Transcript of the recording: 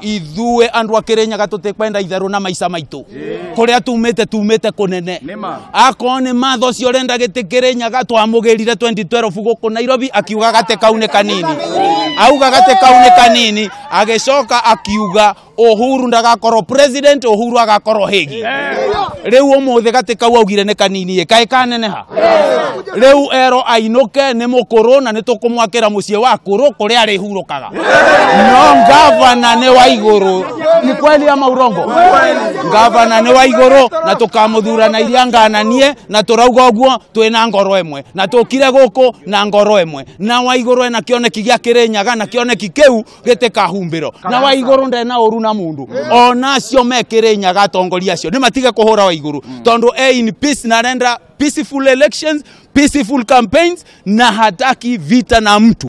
Ithuĩ andũ a Kĩrĩnyaga tũtikwenda itherũ na maica maitũ. Kũrĩa tumĩte tumĩte kũnene. Akorwo nĩ Martha ũcio ũrenda gĩtĩ Kĩrĩnyaga twamũgĩrire 2012 gũkũ Nairobi akiuga gatĩ kau nĩ kanini. Auga gatĩ kau nĩ kanini agĩcoka akiuga Uhuru ndagakorwo president, Uhuru agakorwo Hegi. Rĩu ũmũthĩ gatĩ kau augire nĩ kanini ĩ kaĩ kaneneha. Rĩu ero ainũke nĩ mũkũrũ na nĩ tũkũmwakĩra mũciĩ wa kũrũ kũrĩa arĩhurũkaga. No gavana nĩ wa igũrũ. Ni kweli ama urongo? Gavana nĩ wa igũrũ na tũkamũthura na iria ngananie na tũrauga ũguo twĩna ngoro ĩmwe na tũkire gũkũ na ngoro ĩmwe. Na wa igũrũ ena kĩoneki gĩa Kĩrĩnyaga na kĩoneki kĩu gĩtĩkahumbĩrwo. Na wa igũrũ ndena ũru na mundu. Ona acio me Kĩrĩnyaga atongoria acio nĩ matige kũhũra wa igũrũ tondũ e in peace na arenda peaceful elections, peaceful campaigns na hataki vita na mtu.